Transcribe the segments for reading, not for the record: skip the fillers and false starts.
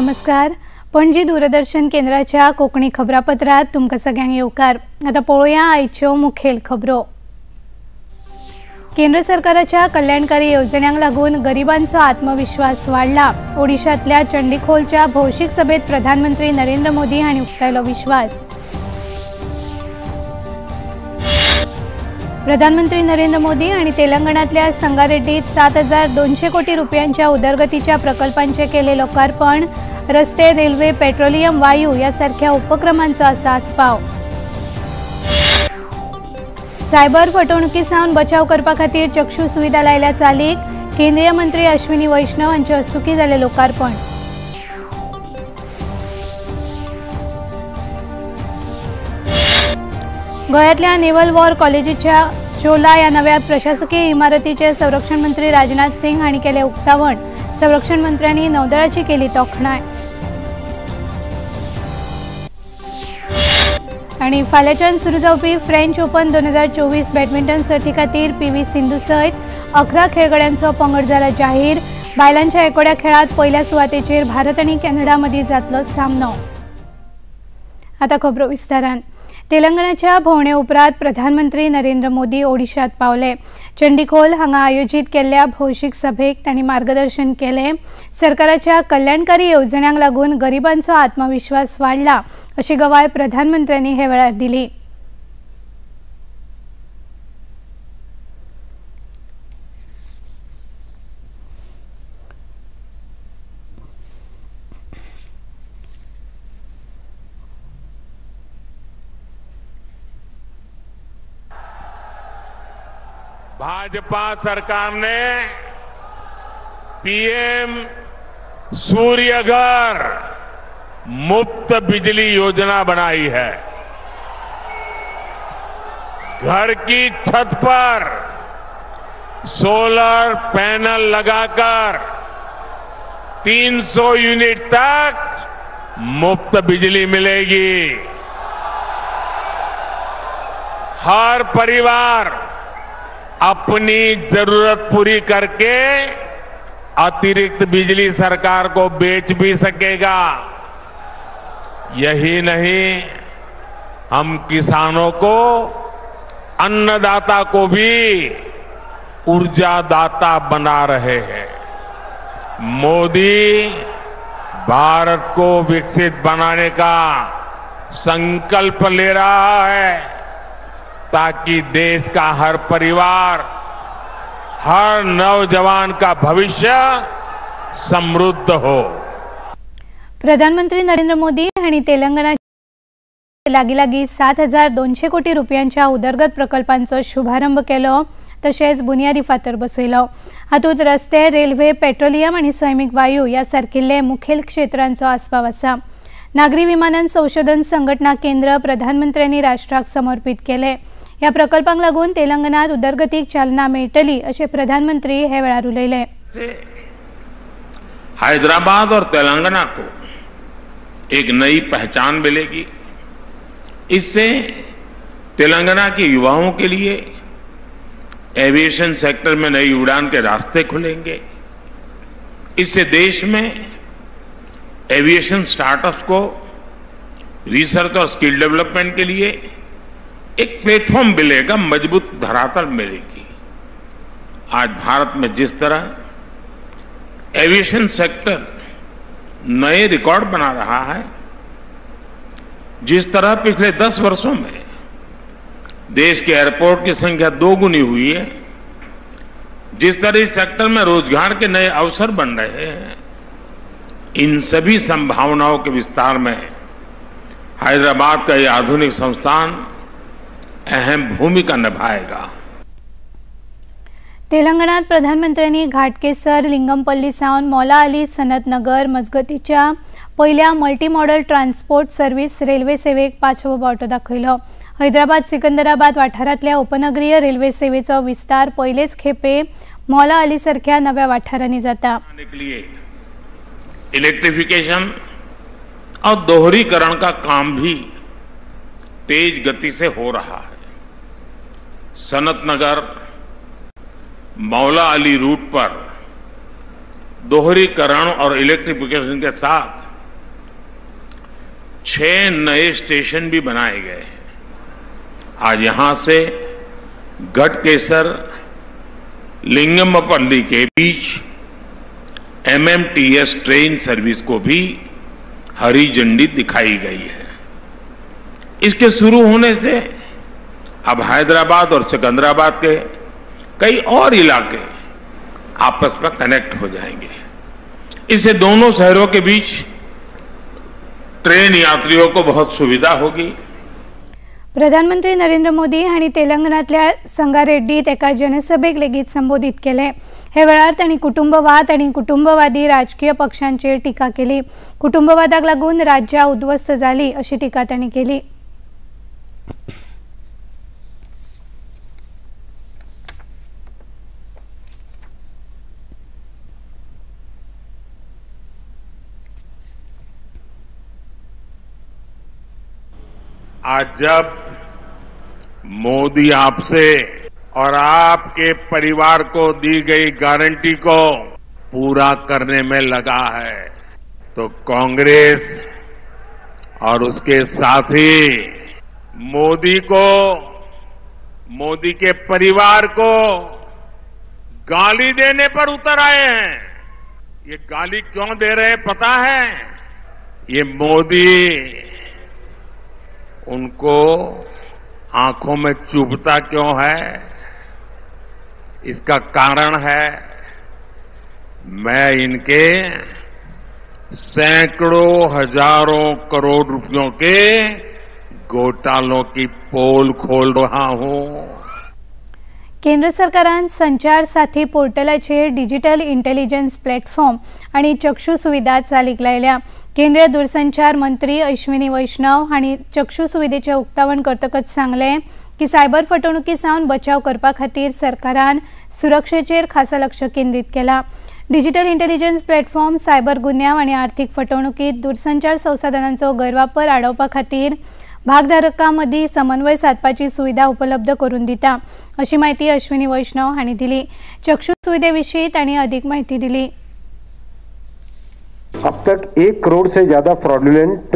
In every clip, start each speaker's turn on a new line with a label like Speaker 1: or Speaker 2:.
Speaker 1: नमस्कार, पणजी दूरदर्शन केंद्राच्या कोंकणी खबरापत्रात तुमकां सगळ्यांक येवकार। आतां पळोवया आयच्यो मुखेल खबरो। केंद्र सरकाराच्या कल्याणकारी येवजण्यांक लागून गरिबांचो आत्मविश्वास वाडला। ओडिशांतल्या चंडीखोलच्या भौशीक सभेत प्रधानमंत्री नरेंद्र मोदी हांणी उक्तायलो विश्वास। प्रधानमंत्री नरेंद्र मोदी आणि तेलंगणातल्या संगारेड्डीत 7,200 कोटी रुपयांच्या उदरगतीच्या प्रकल्पांचे केले लोकार्पण। रस्ते, रेल्वे, पेट्रोलियम, वायू यासारख्या उपक्रमांचो आसा आस्पाव। सायबर फटवणुकी सावन बचाव करपा खातीर चक्षु सुविधा लायल्या चालीक। केंद्रीय मंत्री अश्विनी वैष्णव हांचे हस्तुकीं जालें लोकार्पण। गोव्यांतल्या नेव्हल वॉर कॉलेजीच्या चोला ह्या नव्या प्रशासकीय इमारतीचे संरक्षण मंत्री राजनाथ सिंग हांणी केलें उक्तावण। संरक्षण मंत्र्यांनी नौदळाची केली तोखणाय। आनी फाल्यांच्यान सुरू जावपी फ्रेंच ओपन 2024 बॅडमिंटन सर्ती खातीर पी.व्ही. सिंधू सयत 11 खेळगड्यांचो पंगड जाला जाहीर। बायलांच्या एकोड्या खेळात पयल्या सुवातेचेर भारत आनी कॅनडा मदीं जातलो सामनो। आतां खबरो विस्तारान। तेलंगणाच्या भोंवणे उपरांत प्रधानमंत्री नरेंद्र मोदी ओडिशात पावले। चंडीखोल हांगा आयोजीत केल्ल्या भौशीक सभेक तांणी मार्गदर्शन केलें। सरकाराच्या कल्याणकारी येवजण्यांक लागून गरिबांचो आत्मविश्वास वाडला अशी गवाय प्रधानमंत्र्यांनी हे वेळार दिली।
Speaker 2: भाजपा सरकार ने पीएम सूर्यघर मुफ्त बिजली योजना बनाई है। घर की छत पर सोलर पैनल लगाकर 300 यूनिट तक मुफ्त बिजली मिलेगी। हर परिवार अपनी जरूरत पूरी करके अतिरिक्त बिजली सरकार को बेच भी सकेगा। यही नहीं, हम किसानों को, अन्नदाता को भी ऊर्जादाता बना रहे हैं। मोदी भारत को विकसित बनाने का संकल्प ले रहा है ताकि देश का हर परिवार, हर नौजवान का भविष्य समृद्ध हो।
Speaker 1: प्रधानमंत्री नरेंद्र मोदी हांणी तेलंगणा लागी लागी 7,200 कोटी रुपयांच्या उदरगत प्रकल्पांचो शुभारंभ केलो, तशेंच बुनियादी फातर बसयलो। हातूंत रस्ते, रेल्वे, पेट्रोलियम आनी सैमीक वायू ह्या सारकिल्ले मुखेल क्षेत्रांचो आस्पाव आसा। नागरी विमानन संशोधन संघटना केंद्र प्रधानमंत्र्यांनी राष्ट्राक समर्पित केले। ह्या प्रकल्पांक लागून तेलंगणात उदरगतीक चालना मेळटली अशें प्रधानमंत्री हे वेळार उलयले।
Speaker 2: हैदराबाद और तेलंगाना को एक नई पहचान मिलेगी। इससे तेलंगाना के युवाओं के लिए एविएशन सेक्टर में नई उड़ान के रास्ते खुलेंगे। इससे देश में एविएशन स्टार्टअप्स को रिसर्च और स्किल डेवलपमेंट के लिए एक प्लेटफॉर्म मिलेगा, मजबूत धरातल मिलेगी। आज भारत में जिस तरह एविएशन सेक्टर नए रिकॉर्ड बना रहा है, जिस तरह पिछले 10 वर्षों में देश के एयरपोर्ट की संख्या 2 गुनी हुई है, जिस तरह इस सेक्टर में रोजगार के नए अवसर बन रहे हैं, इन सभी संभावनाओं के विस्तार में हैदराबाद का यह आधुनिक संस्थान अहम भूमिका निभाएगा।
Speaker 1: तेलंगणात प्रधानमंत्र्यांनी घाटकेसर, लिंगमपल्ली सावन मौला अली सनतनगर मजगतीच्या पयल्या मल्टीमॉडल ट्रान्सपोर्ट सर्व्हिस रेल्वे सेवेक 5वो बावटो दाखयलो। हैदराबाद सिकंदराबाद वाठारांतल्या उपनगरीय रेल्वे सेवेचो विस्तार पयलेच खेपे मौला अली सारख्या नव्या वाठारांनी जाता।
Speaker 2: इलेक्ट्रिफिकेशन और दोहरीकरण का काम भी तेज गति से हो रहा है। सनत नगर मौला अली रूट पर दोहरीकरण और इलेक्ट्रिफिकेशन के साथ 6 नए स्टेशन भी बनाए गए हैं। आज यहां से घटकेसर लिंगमपल्ली के बीच एमएमटीएस ट्रेन सर्विस को भी हरी झंडी दिखाई गई है। इसके शुरू होने से अब हैदराबाद और सिकंदराबाद के कई और इलाके आपस में कनेक्ट हो जाएंगे। इससे दोनों शहरों के बीच ट्रेन यात्रियों को बहुत सुविधा होगी।
Speaker 1: प्रधानमंत्री नरेंद्र मोदी हांणी तेलंगणांतल्या संगारेड्डीत एका जनसभेक लेगीत संबोधीत केले। हे वेळार तांणी कुटुंबवाद आनी कुटुंबवादी राजकीय पक्षांचेर टिका केली। कुटुंबवादाक लागून राज्यां उद्ध्वस्त जाली अशी टिका तांणी केली।
Speaker 2: आज जब मोदी आपसे और आपके परिवार को दी गई गारंटी को पूरा करने में लगा है, तो कांग्रेस और उसके साथी मोदी को, मोदी के परिवार को गाली देने पर उतर आए हैं। ये गाली क्यों दे रहे हैं पता है? ये मोदी उनको आंखों में चुभता क्यों है? इसका कारण है, मैं इनके सैकड़ों हजारों करोड़ रुपयों के घोटालों की पोल खोल रहा हूं।
Speaker 1: केंद्र सरकारान संचार साथी पोर्टलाचेर डिजिटल इंटेलिजन्स प्लॅटफॉर्म आनी चक्षु सुविधा चालीक लायल्या। केंद्रीय दूरसंचार मंत्री अश्विनी वैष्णव हांणी चक्षु सुविधेचें उक्तावण करतकच सांगलें की सायबर फटवणुकी सावन बचाव करपा खातीर सरकारान सुरक्षेचेर खासा लक्ष केंद्रीत केलां। डिजिटल इंटेलिजन्स प्लॅटफॉर्म सायबर गुन्यांव आनी आर्थिक फटवणुकीत दूरसंचार संसाधनांचो गैरवापर आडोवपा खातीर भागधारकां मदीं समन्वय सादपाची सुविधा उपलब्ध करून दिता अशी माहिती अश्विनी वैष्णव हांणी दिली। चक्षु सुविधे विशीं तांणी अधिक माहिती दिली।
Speaker 3: अब तक 1 करोड़ से ज्यादा फ्रॉडुलेंट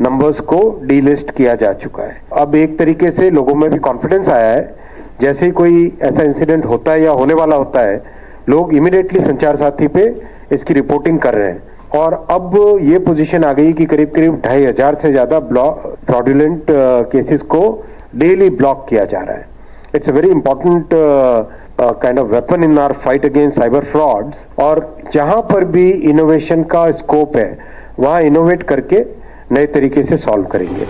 Speaker 3: नंबर्स को डीलिस्ट किया जा चुका है। अब एक तरीके से लोगों में भी कॉन्फिडेंस आया है। जैसे ही कोई ऐसा इंसिडेंट होता है या होने वाला होता है, लोग इमीडिएटली संचार साथी पे इसकी रिपोर्टिंग कर रहे हैं और अब ये पोजीशन आ गई कि करीब करीब 2500 से ज़्यादा फ्रॉडुलेंट केसेस को डेली ब्लॉक किया जा रहा है। It's a very important kind of weapon in our fight against cyber frauds. और जहां पर भी इनोवेशन का स्कोप है वहां इनोवेट करके नए तरीके से सॉल्व करेंगे।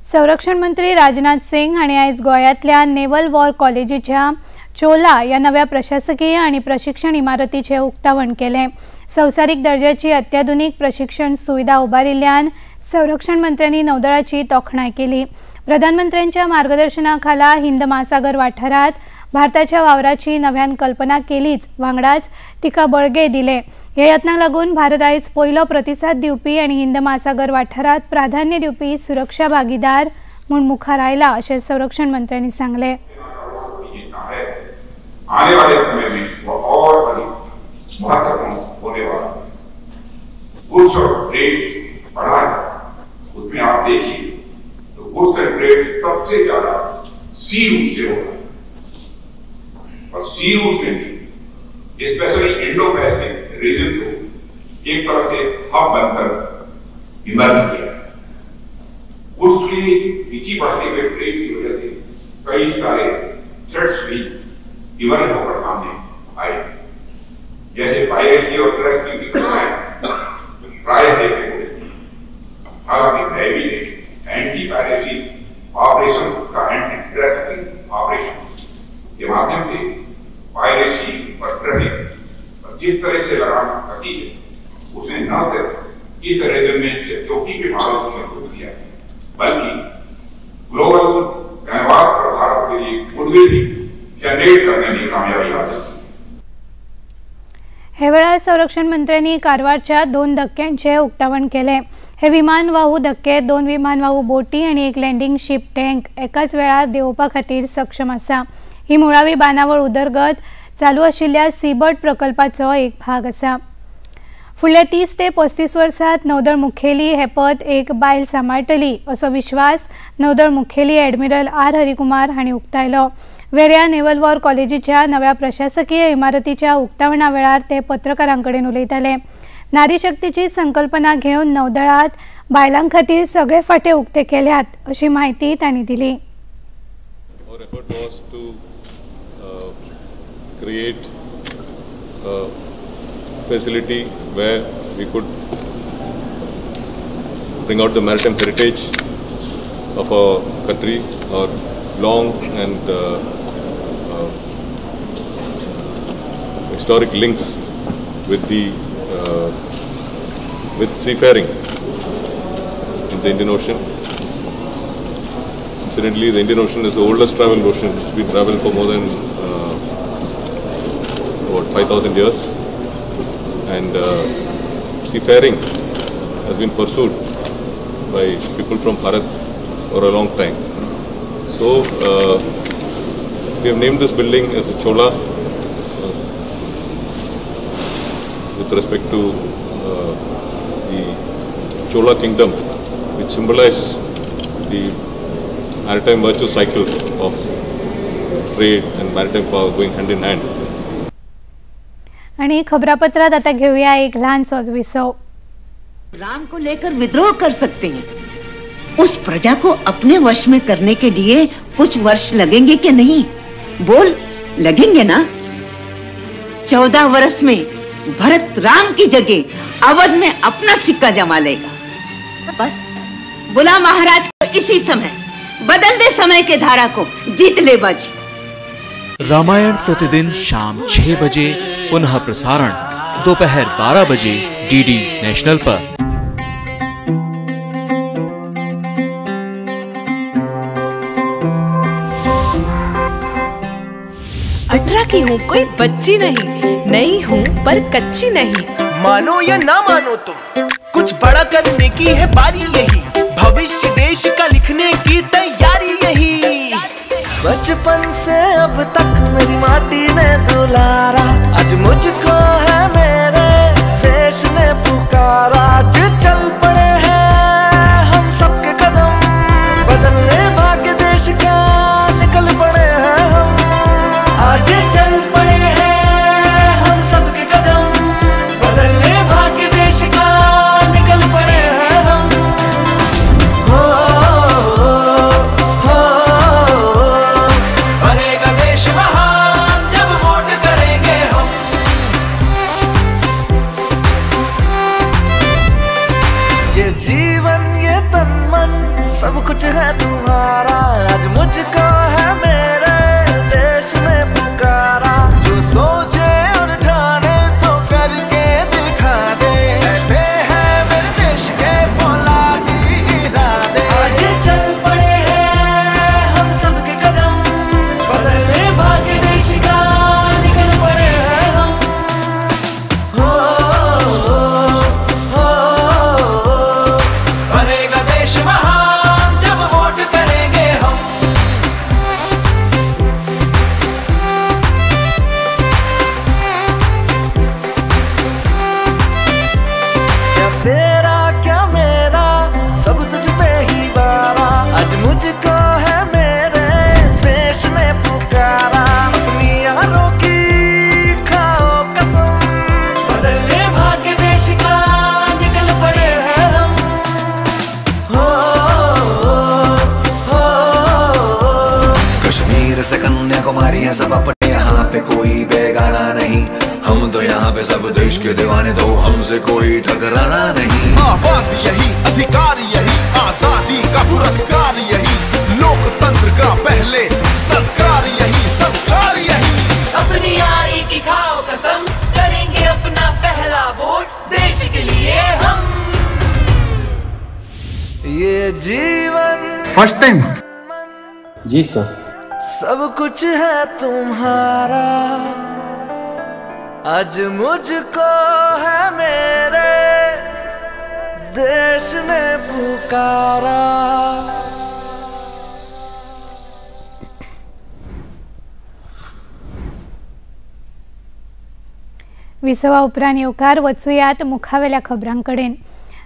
Speaker 1: संरक्षण मंत्री राजनाथ सिंग हांणी आयज गोंयांतल्या नेव्हल वॉर कॉलेजीच्या चोला ह्या नव्या प्रशासकीय आनी प्रशिक्षण इमारतीचें उक्तावण केलें। संवसारीक दर्जाची अत्याधुनिक प्रशिक्षण सुविधा उबारिल्ल्यान संरक्षण मंत्र्यांनी नौदळाची तोखणाय केली। प्रधानमंत्र्यांच्या मार्गदर्शनाखाला हिंद महासागर वाठारांत भारताच्या वावराची नव्यान कल्पना केलीच, वांगडाच तिका बळगें दिलें। ह्या यत्नांक लागून भारत आयज पयलो प्रतिसाद दिवपी आनी हिंद महासागर वाठारांत प्राधान्य दिवपी सुरक्षा भागीदार म्हूण मुखार आयला अशें संरक्षण मंत्र्यांनी सांगलें।
Speaker 4: आने वाले समय में वह और अधिक महत्वपूर्ण होने वाला है। गुड्स और ट्रेड बढ़ा है, उसमें आप देखिए तो गुड्स एंड ट्रेड सबसे ज्यादा सी रूट से हो रहा है और सी रूट में भी स्पेशली इंडो पैसिफिक रीजन को एक तरह से हब बनकर इमर्ज किया है। गुड्स की नीचे बढ़ते हुए ट्रेड की वजह से कई सारे थ्रेट्स भी इमर्ज होकर सामने आए, जैसे पायरेसी और ट्रैफिकिंग की घटनाएं प्राय देखने को मिलती हैं। हालांकि नेवी ने एंटी पायरेसी ऑपरेशन का एंटी ट्रैफिकिंग ऑपरेशन के माध्यम से पायरेसी और ट्रैफिक पर जिस तरह से लगाम कसी है, उसने न सिर्फ इस रीजन में सिक्योरिटी के माहौल को मजबूत किया है, बल्कि ग्लोबल कैनवास पर भारत के लिए गुडविल भी जनरेट करने में कामयाबी हासिल की।
Speaker 1: हे वेळार संरक्षण मंत्र्यांनी कारवारच्या 2 धक्क्यांचे उक्तावण केले। हे विमानवाहू धक्के 2 विमानवाहू बोटी आनी 1 लँडिंग शिप टँक एकाच वेळार देंवोवपा खातीर सक्षम आसा। ही मुळावी बांदावळ उदरगत चालू आशिल्ल्या सीबर्ड प्रकल्पाचो एक भाग आसा। फुडल्या 30 ते 35 वर्सात नौदळ मुखेली हे पद एक बायल सांबाळटली असो विश्वास नौदळ मुखेली ॲडमिरल आर हरिकुमार हांणी उक्तायलो. वेऱ्या नेव्हल वॉर कॉलेजीच्या नव्या प्रशासकीय इमारतीच्या उक्तावणा वेळार ते पत्रकारां कडेन उलयताले. नारी शक्तीची संकल्पना घेवन नौदळात बायलां खातीर सगळे फाटे उक्ते केल्यात अशी माहिती तांणी दिली.
Speaker 5: Our effort was to create a facility where we could bring out the maritime heritage of our country, our long and historic links with the with seafaring in the Indian Ocean. Incidentally, the Indian Ocean is the oldest travel ocean. It's been traveled for more than about 5,000 years, and seafaring has been pursued by people from Bharat for a long time. So we have named this building as a Chola with respect to the Chola kingdom, which symbolized the maritime virtue cycle of trade and maritime power going hand in hand.
Speaker 1: आणि खबरापत्रात आता घेऊया एक लहानसोच विसव.
Speaker 6: राम को लेकर विद्रोह कर सकते हैं, उस प्रजा को अपने वश में करने के लिए कुछ वर्ष लगेंगे कि नहीं? बोल, लगेंगे ना? 14 वर्ष में भरत राम की जगह अवध में अपना सिक्का जमा लेगा. बस बुला महाराज को इसी समय, बदल दे समय के धारा को, जीत ले बाजी.
Speaker 7: रामायण प्रतिदिन शाम 6 बजे, पुनः प्रसारण दोपहर 12 बजे डीडी नेशनल पर.
Speaker 8: अठारह की हूँ, कोई बच्ची नहीं, नई हूँ पर कच्ची नहीं.
Speaker 9: मानो या ना मानो तुम, कुछ बड़ा करने की है बारी यही, भविष्य देश का लिखने की तैयारी यही. बचपन से अब तक मेरी माटी ने दुलारा, आज मुझको है मेरे देश ने पुकारा. आज चल पड़े हैं हम सबके कदम, बदलने भाग्य देश का निकल पड़े हैं हम. आज चल पड़े हैं हम सबके कदम, बदलने भाग्य देश का निकल पड़े हैं हम. हो हो बनेगा देश महान जब वोट करेंगे हम. ये जीवन ये तन मन सब कुछ है तुम्हारा, आज मुझको है मेरे देश ने पुकारा. जो सोचे और ठाने तो करके दिखा दे, ऐसे है मेरे देश के फौलादी इरादे. आज चल पड़े हैं हम सबके कदम, बदलने भाग्य देश का निकल पड़े हैं हम. हो हो बनेगा देश महान जब वोट करेंगे हम. क्या तेरा क्या मेरा सब तुझ पे ही बारा, आज मुझको है मेरे देश ने पुकारा. अपनी यारों की खाओ कसम, बदलने भाग्य देश का निकल पड़े हैं हम. हो हो
Speaker 10: कश्मीर से कन्याकुमारी है सब अपने यहाँ पे, कोई बेगाना नहीं. हम तो यहाँ पे सब देश के दीवाने, तो हमसे कोई टकराना नहीं.
Speaker 11: आवाज यही, अधिकार यही, आजादी का पुरस्कार यही, लोकतंत्र का पहले संस्कार यही, संस्कार यही.
Speaker 8: अपनी यारी की खाओ कसम, करेंगे अपना पहला वोट देश के लिए हम.
Speaker 9: ये जीवन
Speaker 12: फर्स्ट टाइम जी सर,
Speaker 9: सब कुछ है तुम्हारा, आज मुझको है मेरे देश ने पुकारा.
Speaker 1: विसवा उपरांत येवकार. वचुयात मुखावेल्या खबरांकडेन.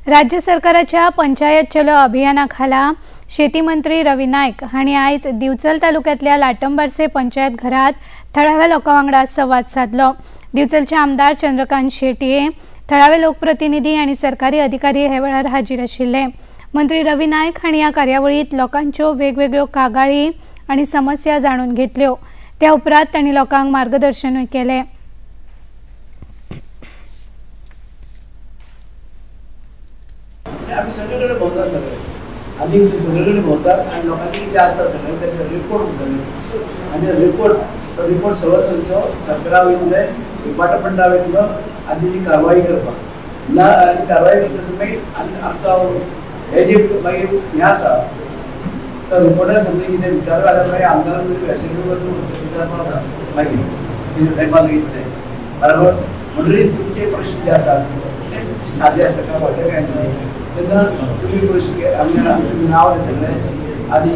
Speaker 1: राज्य सरकाराच्या पंचायत चलो अभियाना खाला शेती मंत्री रवी नायक हांणी आयज दिवचल तालुक्यांतल्या लाटंबार्से पंचायत घरात थळाव्या लोकां वांगडा संवाद सादलो. दिवचलचे आमदार चंद्रकांत शेटये, थळावे लोकप्रतिनिधी आनी सरकारी अधिकारी हे वेळार हाजीर आशिल्ले. मंत्री रवी नायक हांणी ह्या कार्यावळीत लोकांच्यो वेगवेगळ्यो कागाळी आनी समस्या जाणून घेतल्यो. त्या उपरांत तांणी लोकांक मार्गदर्शनूय केलें.
Speaker 13: आमी सगळे भोंवता, सगळे आमी सगळे भोंवतात आनी लोकांनी कितें आसा सगळें तेजे रिपोर्ट उरतले आनी रिपोर्ट तो रिपोर्ट सगळो थंयचो सरकारा वयतले, डिपार्टमेंटा वयतलो आनी तेजी कारवाई करपाक ना. आनी कारवाई करता मागीर आनी आमचो हे जे मागीर हें आसा तो रिपोर्टा समजा कितें विचारप जाल्यार मागीर आमदारान असेंब्ली वचून विचारपाक जाता मागीर कितें सायबान कितें बरोबर. म्हणटकीर तुमचे प्रश्न जे आसात ते सादे आसा काय व्हडले कांय न्हय. तेन्ना तुमी प्रश्न आमी तुमी नांव दिलें सगळें आनी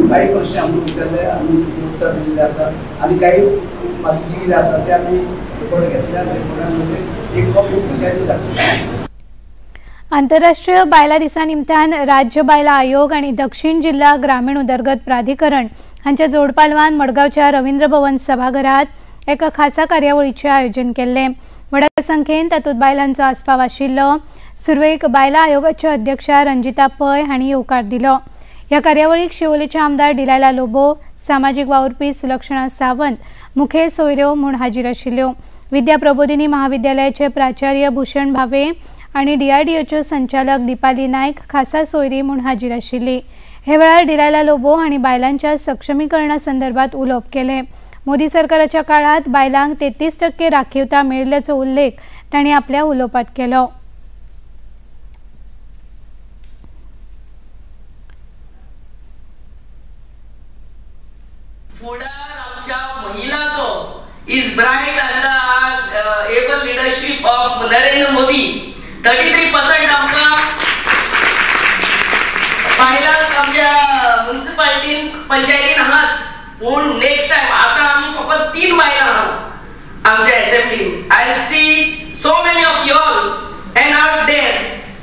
Speaker 13: काही प्रश्न आमकां विचारले, आमी उत्तर दिल्लें आसा आनी काही बाकीचे कितें आसा ते आमी रिपोर्ट घेतले आनी रिपोर्टान एक कॉपी पंचायती धाडली.
Speaker 1: आंतरराष्ट्रीय बायलां दिसा निमतान राज्य बायलां आयोग आनी दक्षिण जिल्हा ग्रामीण उदरगत प्राधिकरण हांच्या जोडपालवान मडगांवच्या रवींद्र भवन सभाघरात एका खासा कार्यावळीचें आयोजन केल्लें. व्हडा संख्येन तातूंत बायलांचो आस्पाव आशिल्लो. सुरवेक बायलां आयोगाच्यो अध्यक्षा रंजिता पै हांणी येवकार दिलो. ह्या कार्यावळीक शिवोलेचे आमदार डिलायला लोबो, सामाजीक वावुरपी सुलक्षणा सावंत मुखेल सोयऱ्यो म्हूण हाजीर आशिल्ल्यो. विद्या प्रबोधिनी महाविद्यालयाचे प्राचार्य भूषण भावे आनी डीआरडीओच्यो संचालक दीपाली नायक खासा सोयरी म्हूण हाजीर आशिल्ली. हे वेळार डिलायला लोबो हांणी बायलांच्या सक्षमीकरणा संदर्भात उलोवप केलें. मोदी सरकाराच्या काळात बायलांक 33% राखीवता मेळिल्ल्याचो उल्लेख तांणी आपल्या उलोवपात केलो.
Speaker 14: फुडार आमच्या महिलाचो is bright under able leadership of Narendra Modi. 33% आमकां बायलांक आमच्या म्युनिसिपालिटीन पंचायतीन आहाच, पूण नेक्स्ट टायम आतां आमी फकत 3 बायलां आहा आमच्या असेंब्लीन. I see so many of you all and out there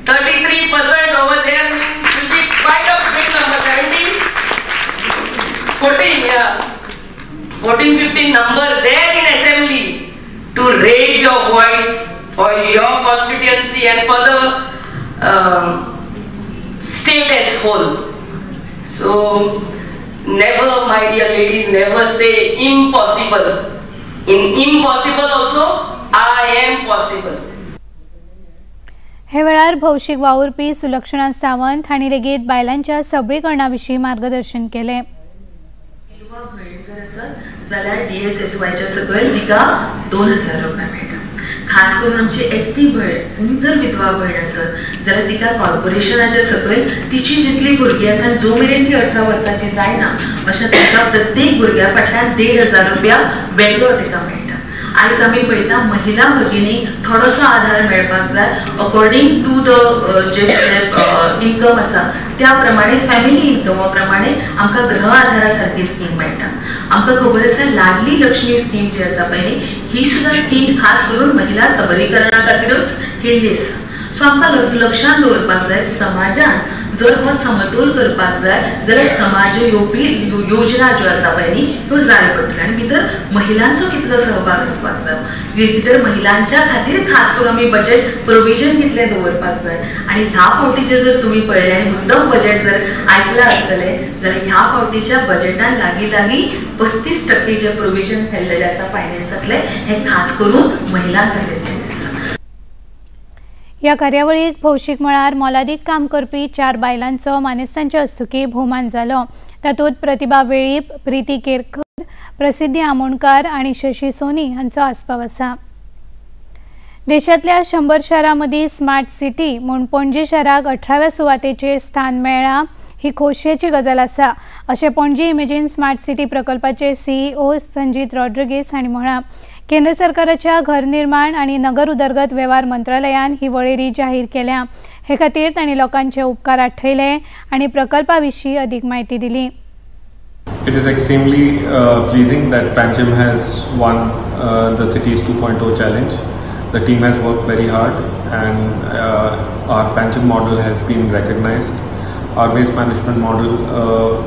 Speaker 14: 33% over there will be quite a big number. 17, 14, yeah, 14, 15 number there in assembly to raise your voice for your constituency and for the state as whole. So never, my dear ladies, never say impossible. In impossible also, I am possible.
Speaker 1: हे वेळार भौशीक वावुरपी सुलक्षणा सावंत हांणी लेगीत बायलांच्या सबळीकरणा विशीं मार्गदर्शन केलें.
Speaker 15: विधवा भयण जर आसत जाल्यार DSSYच्या सकयल तिका 2000 रुपया मेळटा. खास करून आमची ST भयण जर विधवा भयण आसत जाल्यार तिका कॉर्पोरेशनाच्या सकयल तिची जितली भुरगीं आसा जो मेरेन ती 18 वर्सांची जायना अशें ताका प्रत्येक भुरग्या फाटल्यान 1500 रुपया वेगळो तिका मेळटा. आयज आमी पळयता महिला भगिनीक थोडोसो आधार मेळपाक जाय अकॉर्डिंग टू the जे इन्कम आसा त्या प्रमाणे फॅमिली इन्कमा प्रमाणे आमकां गृह आधारा सारकी स्कीम मेळटा. आमकां खबर आसा लाडली लक्ष्मी स्कीम जी आसा पळय ही सुद्दां स्कीम खास करून महिला सबलीकरणा खातीरूच केल्ली आसा. सो आमकां लक्षांत दवरपाक जाय समाजान जर हो समतोल करपाक जाय जाल्यार समाज येवपी योजना ज्यो आसा पळय न्ही त्यो जाय पडटल्यो आनी भितर महिलांचो कितलो सहभाग आसपाक जाय, भितर महिलांच्या खातीर खास करून आमी बजेट प्रोविजन कितलें दवरपाक जाय. आनी ह्या फावटीचें जर तुमी पळयलें आनी मुद्दम बजेट जर आयकलां आसतलें जाल्यार ह्या फावटीच्या बजेटान लागीं लागीं 35% जे प्रोविजन केल्लेलें आसा फायनान्सांतलें हें खास करून महिलां खातीर केल्लें आसा.
Speaker 1: ह्या कार्यावळीक भौशीक मळार मोलादीक काम करपी 4 बायलांचो मानेस्तांच्या हस्तुकीं भोवमान जालो. तातूंत प्रतिभा वेळीप, प्रिती केरकर, प्रसिद्धी आमोणकार आनी शशी सोनी हांचो आस्पाव आसा. देशांतल्या 100 शारां मदीं स्मार्ट सिटी म्हूण पणजी शाराक 18व्या सुवातेचेर स्थान मेळ्ळां ही खोशयेची गजाल आसा अशें पणजी इमेजीन स्मार्ट सिटी प्रकल्पाचे CEO Sanjeet Rodrigues हांणी म्हळां. केंद्र सरकाराच्या घर निर्माण आनी नगर उदरगत वेव्हार मंत्रालयान ही वळेरी जाहीर केल्या. हे खातीर तांणी लोकांचे उपकार आठयले आनी प्रकल्पा विशीं अदीक म्हायती दिली.
Speaker 16: It is extremely pleasing that Panjim has won the Cities 2.0 challenge. The team has worked very hard and our Panjim model has been recognized. Our waste management model,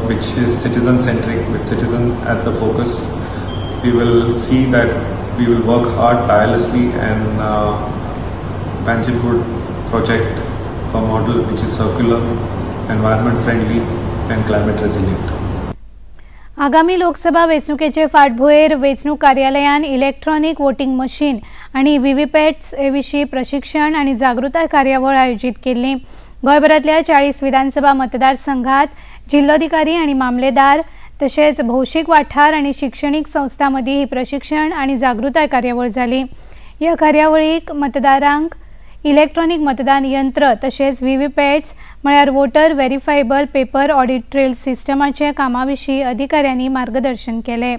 Speaker 16: which is citizen-centric, with citizen at the focus, we will see that we will work hard tirelessly and Panjim would project a model which is circular, environment friendly and climate resilient.
Speaker 1: आगामी लोकसभा वेंचणुकेचे फाटभुंयेर वेंचणूक कार्यालयान electronic voting machine आनी व्हीव्हीपॅट्स हे विशीं प्रशिक्षण आनी जागृताय कार्यावळ आयोजीत केल्ली. गोंयभरांतल्या 40 विधानसभा मतदारसंघात जिल्लोधिकारी आनी मामलेदार तशेंच भौशीक वाठार आनी शिक्षणीक संस्थां मदीं ही प्रशिक्षण आनी जागृताय कार्यावळ जाली. ह्या कार्यावळीक मतदारांक इलेक्ट्रॉनिक मतदान यंत्र तशेंच व्हीव्हीपॅट्स म्हळ्यार voter verifiable paper audit trail सिस्टमाचे कामा विशीं अधिकाऱ्यांनी मार्गदर्शन केलें.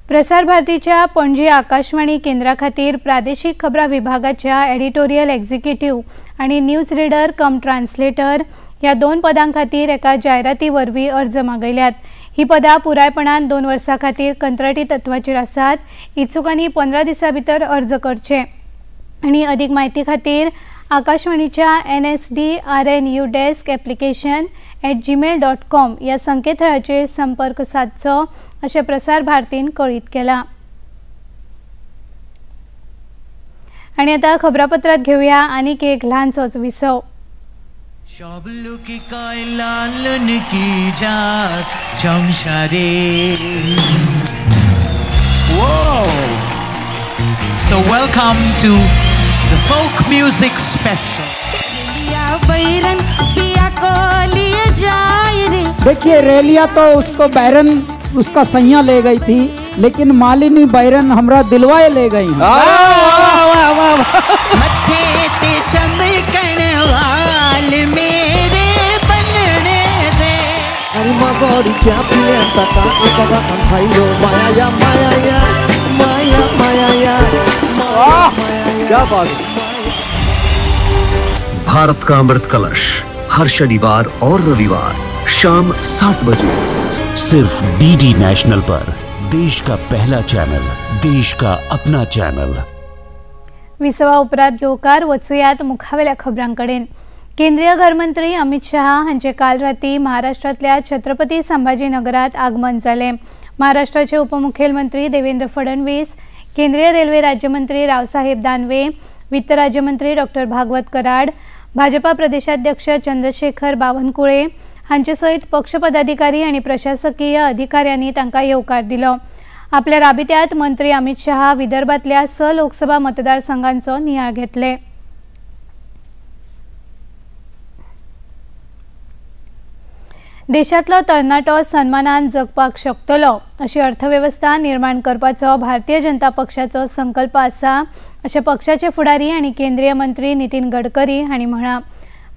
Speaker 1: प्रसार भारतीच्या पणजी आकाशवाणी केंद्रा खातीर प्रादेशीक खबरां विभागाच्या एडिटोरियल एक्झिक्युटिव्ह आनी न्यूज रिडर कम ट्रान्सलेटर ह्या 2 पदां खातीर एका जायराती वरवीं अर्ज मागयल्यात. ही पदां पुरायपणान 2 वर्सां खातीर कंत्राटी तत्वाचेर आसात. इत्सुकांनी 15 दिसां भितर अर्ज करचे आनी अधिक म्हायती खातीर आकाशवाणीच्या NSDRNU desk application @gmail.com ह्या संकेतथळाचेर संपर्क सादचो अशें प्रसार भारतीन कळीत केलां. आनी आतां खबरापत्रांत घेवया आनीक एक ल्हानसोच विसव.
Speaker 17: So welcome to the folk music special.
Speaker 18: देखिए रेलिया तो उसको बैरन उसका सैया ले गई थी, लेकिन मालिनी बैरन हमरा दिलवाए ले गई।
Speaker 19: क्या बात।
Speaker 20: भारत का अमृत कलश हर शनिवार और रविवार शाम 7 बजे
Speaker 21: सिर्फ डीडी नेशनल पर, देश का पहला चैनल, देश का अपना चैनल.
Speaker 1: विसवा उपरांत येवकार वचुयात मुखावेल्या खबरांकडेन. केंद्रीय घरमंत्री अमित शहा हांचे काल राती महाराष्ट्रांतल्या छत्रपती संभाजीनगरात आगमन जालें. महाराष्ट्राचे उपमुख्यमंत्री देवेंद्र फडणवीस, केंद्रीय रेल्वे राज्यमंत्री रावसाहेब दानवे, वित्त राज्यमंत्री डॉक्टर भागवत कराड, भाजपा प्रदेशाध्यक्ष चंद्रशेखर बावनकुळे हांचे सयत पक्ष पदाधिकारी आनी प्रशासकीय अधिकाऱ्यांनी तांकां येवकार दिलो. आपल्या राबित्यांत मंत्री अमित शहा विदर्भांतल्या 6 लोकसभा मतदारसंघांचो नियाळ घेतले. देशांतलो तरणाटो सन्मानान जगपाक शकतलो अशी अर्थवेवस्था निर्माण करपाचो भारतीय जनता पक्षाचो संकल्प आसा अशें पक्षाचे फुडारी आनी केंद्रीय मंत्री नितीन गडकरी हांणी म्हळां.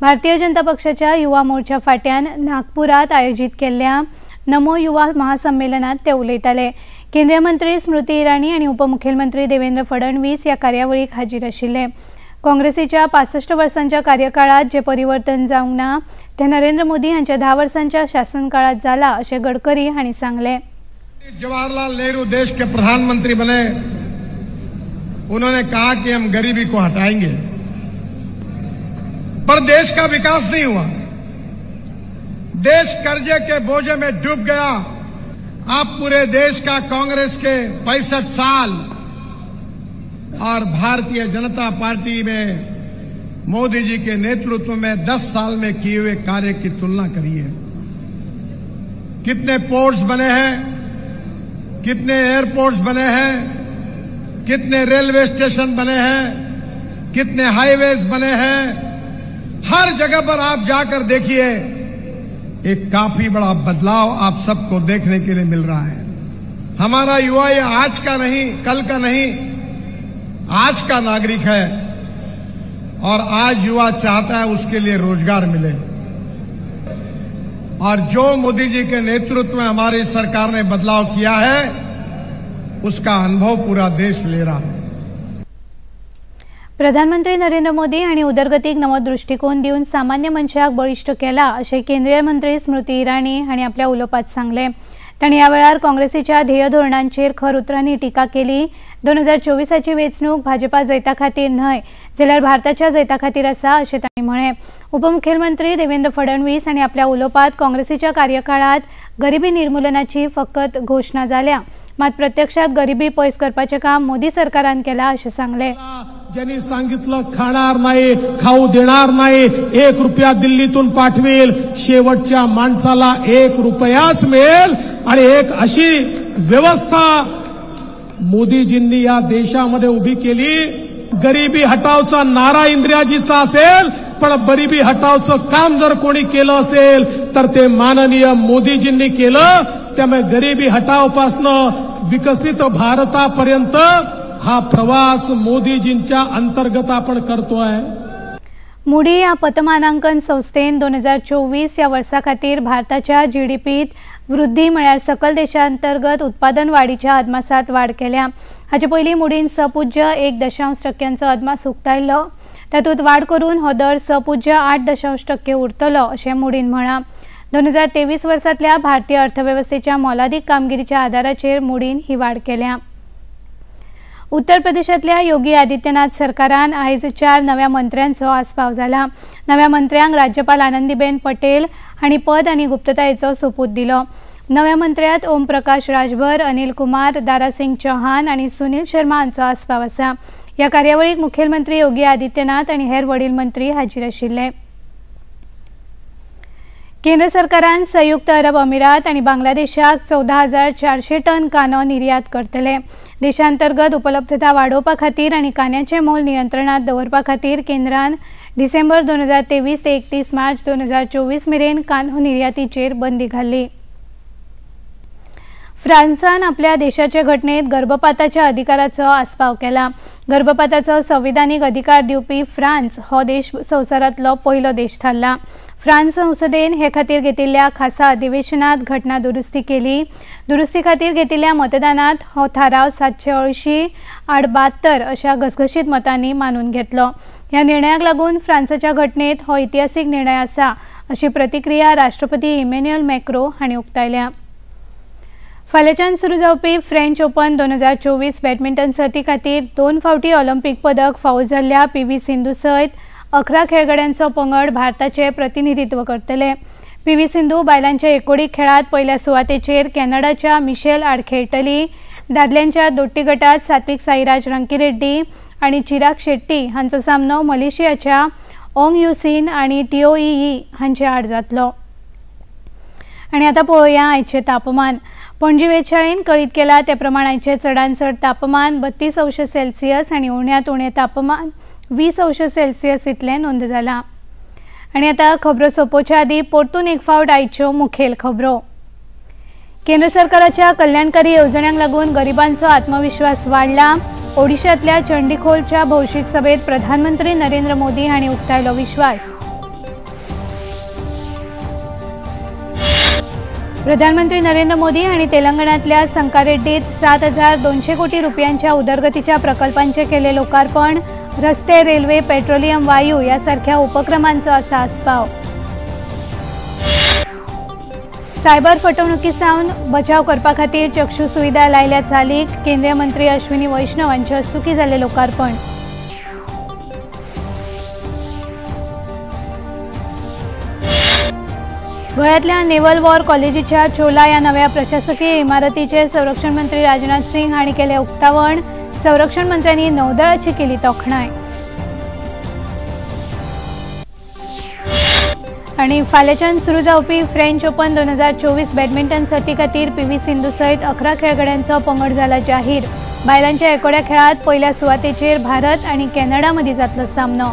Speaker 1: भारतीय जनता पक्षाच्या युवा मोर्चा फाट्यान नागपुरात आयोजीत केल्ल्या नमो युवा महासंमेलनात ते उलयताले. केंद्रीय मंत्री स्मृती इराणी आनी उपमुख्यमंत्री देवेंद्र फडणवीस ह्या कार्यावळीक हाजीर आशिल्ले. काँग्रेसीच्या 65 वर्सांच्या कार्यकाळात जे परिवर्तन जावंक ना ते नरेंद्र मोदी हांच्या 10 वर्सांच्या शासनकाळात जाला अशें गडकरी हांणी सांगलें.
Speaker 22: जवाहरलाल नेहरू देश के प्रधानमंत्री बने, उन्होंने कहा कि हम गरीबी को हटाएंगे, पर देश का विकास नहीं हुआ, देश कर्जे के बोझे में डूब गया। आप पूरे देश का कांग्रेस के 65 साल और भारतीय जनता पार्टी में मोदी जी के नेतृत्व में 10 साल में किए हुए कार्य की तुलना करिए। कितने पोर्ट्स बने हैं, कितने एयरपोर्ट्स बने हैं, कितने रेलवे स्टेशन बने हैं, कितने हाईवेज बने हैं, हर जगह पर आप जाकर देखिए, एक काफी बड़ा बदलाव आप सबको देखने के लिए मिल रहा है। हमारा युवा ये आज का नहीं, कल का नहीं, आज का नागरिक है और आज युवा चाहता है उसके लिए रोजगार मिले। और जो मोदी जी के नेतृत्व में हमारी सरकार ने बदलाव किया है उसका अनुभव पूरा देश ले रहा है।
Speaker 1: प्रधानमंत्री नरेंद्र मोदी हांणी उदरगतीक नवो दृश्टिकोन दिवन सामान्य मनशाक बळिश्ट केला अशें केंद्रीय मंत्री स्मृती इराणी हांणी आपल्या उलोवपांत सांगलें। तांणी ह्या वेळार काँग्रेसीच्या ध्येय धोरणांचेर खर उतरांनी टिका केली। 2024ची वेंचणूक भाजपा जैता खातीर न्हय जाल्यार भारताच्या जैता खातीर आसा अशें तांणी म्हळें। उपमुख्यमंत्री देवेंद्र फडणवीस हांणी आपल्या उलोवपांत काँग्रेसीच्या कार्यकाळांत गरिबी निर्मूलनाची फकत घोशणा जाल्या, मात प्रत्यक्षात गरिबी पयस करपाचें काम मोदी सरकारान केलां अशें सांगलें।
Speaker 22: ज्यांनी सांगितलं खाणार नाही, खाऊ देणार नाही, 1 रुपया दिल्लीतून पाठवेल, शेवटच्या माणसाला 1 रुपयाच मिळेल आणि एक अशी व्यवस्था मोदीजींनी या देशामध्ये उभी केली। गरिबी हटावचा नारा इंदिराजीचा असेल, पण गरिबी हटावचं काम जर कोणी केलं असेल तर ते माननीय मोदीजींनी केलं। त्यामुळे गरिबी हटावपासनं विकसित भारतापर्यंत हा प्रवास मोदीजींच्या अंतर्गत आपण करतोय।
Speaker 1: मूडी ह्या पतमानांकन संस्थेन 2024 ह्या वर्सा खातीर भारताच्या जीडीपीत वृद्धी म्हळ्यार सकल देशांतर्गत उत्पादन वाडीच्या अदमासात वाड केल्या। हाचे पयलीं मूडीन 6.1% अदमास उक्तायल्लो, तातूंत वाड करून हो दर 6.8% उरतलो अशें मूडीन म्हळां। 2023 वर्सांतल्या भारतीय अर्थवेवस्थेच्या मोलादीक कामगिरीच्या आदाराचेर मूडीन ही वाड केल्या। उत्तर प्रदेशांतल्या योगी आदित्यनाथ सरकारान आयज 4 नव्या मंत्र्यांचो आस्पाव जाला। नव्या मंत्र्यांक राज्यपाल आनंदीबेन पटेल हांणी पद आनी गुप्ततायेचो सोपूत दिलो। नव्या मंत्र्यांत ओम प्रकाश राजभर, अनिल कुमार, दारासिंग चौहान आनी सुनील शर्मा हांचो आस्पाव आसा। ह्या कार्यावळीक मुखेलमंत्री योगी आदित्यनाथ आनी हेर वडील मंत्री हाजीर आशिल्ले। केंद्र सरकारान संयुक्त अरब अमिरात आनी बांगलादेशाक 14,400 टन कांदो निर्यात करतले। देशांतर्गत उपलब्धता वाडोवपा खातीर आनी कांद्याचें मोल नियंत्रणांत दवरपा खातीर केंद्रान डिसेंबर 2023 ते 31 मार्च 2024 मेरेन कांदो निर्यातीचेर बंदी घाल्ली। फ्रांसान आपल्या देशाचे घटनेत गर्भपाताच्या अधिकाराचो आस्पाव केला। गर्भपाताचो संविधानिक अधिकार दिवपी फ्रांस हो देश संवसारांतलो पयलो देश थारला। फ्रांस संसदेन हे खातीर घेतिल्ल्या खासा अधिवेशनात घटना दुरुस्ती केली। दुरुस्ती खातीर घेतिल्ल्या मतदानात हो थाराव 780-72 अशा घसघशीत मतांनी मानून घेतलो। ह्या निर्णयाक लागून फ्रांसाच्या घटनेत हो इतिहासीक निर्णय आसा अशी प्रतिक्रिया राष्ट्रपती इमॅन्युएल मॅक्रो हांणी उक्तायल्या। फाल्याच्यान सुरू जावपी फ्रेंच ओपन 2024 बॅडमिंटन सर्ती खातीर 2 फावटी ऑलिम्पिक पदक फावो जाल्ल्या पी व्ही सिंधू सयत 11 खेळगड्यांचो पंगड भारताचे प्रतिनिधित्व करतले। पी व्ही सिंधू बायलांच्या एकोडी खेळात पयल्या सुवातेचेर कॅनडाच्या मिशेल आड खेळटली। दादल्यांच्या दोट्टी गटात सात्विक साईराज रंकीरेड्डी आनी चिराग शेट्टी हांचो सामनो मलेशियाच्या ओंग युसीन आनी टीओई हांचे आड जातलो। आनी आतां पळोवया आयचें तापमान। पणजी वेधशाळेन कळीत केला ते प्रमाण आयचें चडांत चड तापमान 32 अंश सेल्सियस आनी उण्यांत उणें तापमान 20 अंश सेल्सियस इतलें नोंद जालां। आनी आतां खबरो सोंपोवच्या आदीं परतून एक फावट आयच्यो मुखेल खबरो। केंद्र सरकाराच्या कल्याणकारी येवजण्यांक लागून गरिबांचो आत्मविश्वास वाडला। ओडिशांतल्या चंडीखोलच्या भौशीक सभेत प्रधानमंत्री नरेंद्र मोदी हांणी उक्तायलो विश्वास। प्रधानमंत्री नरेंद्र मोदी हांणी तेलंगणांतल्या संकारेड्डीत 7,200 कोटी रुपयांच्या उदरगतीच्या प्रकल्पांचें केलें लोकार्पण। रस्ते, रेल्वे, पेट्रोलियम, वायू ह्या सारख्या उपक्रमांचो आसा आस्पाव। सायबर फटवणुकी सावन बचाव करपा खातीर चक्षू सुविधा लायल्या चालीक। केंद्रीय मंत्री अश्विनी वैष्णव हांचे हस्तुकीं जालें लोकार्पण। गोव्यांतल्या नेव्हल वॉर कॉलेजीच्या चोला ह्या नव्या प्रशासकीय इमारतीचें संरक्षण मंत्री राजनाथ सिंग हांणी केलें उक्तावण। संरक्षण मंत्र्यांनी नौदळाची केली तोखणाय। आनी फाल्याच्यान सुरू जावपी फ्रेंच ओपन 2024 बॅडमिंटन सर्ती खातीर पी व्ही सिंधू सयत 11 खेळगड्यांचो पंगड जाला जाहीर। बायलांच्या एकोड्या खेळांत पयल्या सुवातेचेर भारत आनी कॅनडा मदीं जातलो सामनो।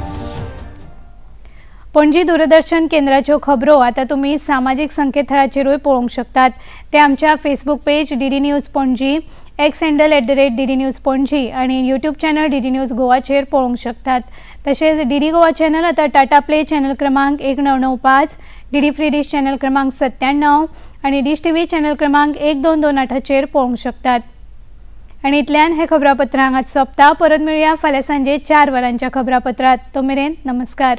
Speaker 1: पणजी दूरदर्शन केंद्राच्यो खबरो आतां तुमी सामाजीक संकेतथळाचेरूय पळोवंक शकतात। ते आमच्या Facebook page DD news Panaji, X handle @DD news Panaji आनी यूट्यूब चॅनल डीडी न्यूज गोवाचेर पळोवंक शकतात। तशेंच डीडी गोवा चॅनल आतां टाटा प्ले चॅनल क्रमांक 1995, डीडी फ्री डिश चॅनल क्रमांक 97 आनी डिश टीव्ही चॅनल क्रमांक 1228चेर पळोवंक शकतात। आनी इतल्यान हे खबरापत्र हांगाच सोंपता. परत मेळुया फाल्यां सांजे 4 वरांच्या खबरापत्रात. तो मेरेन नमस्कार.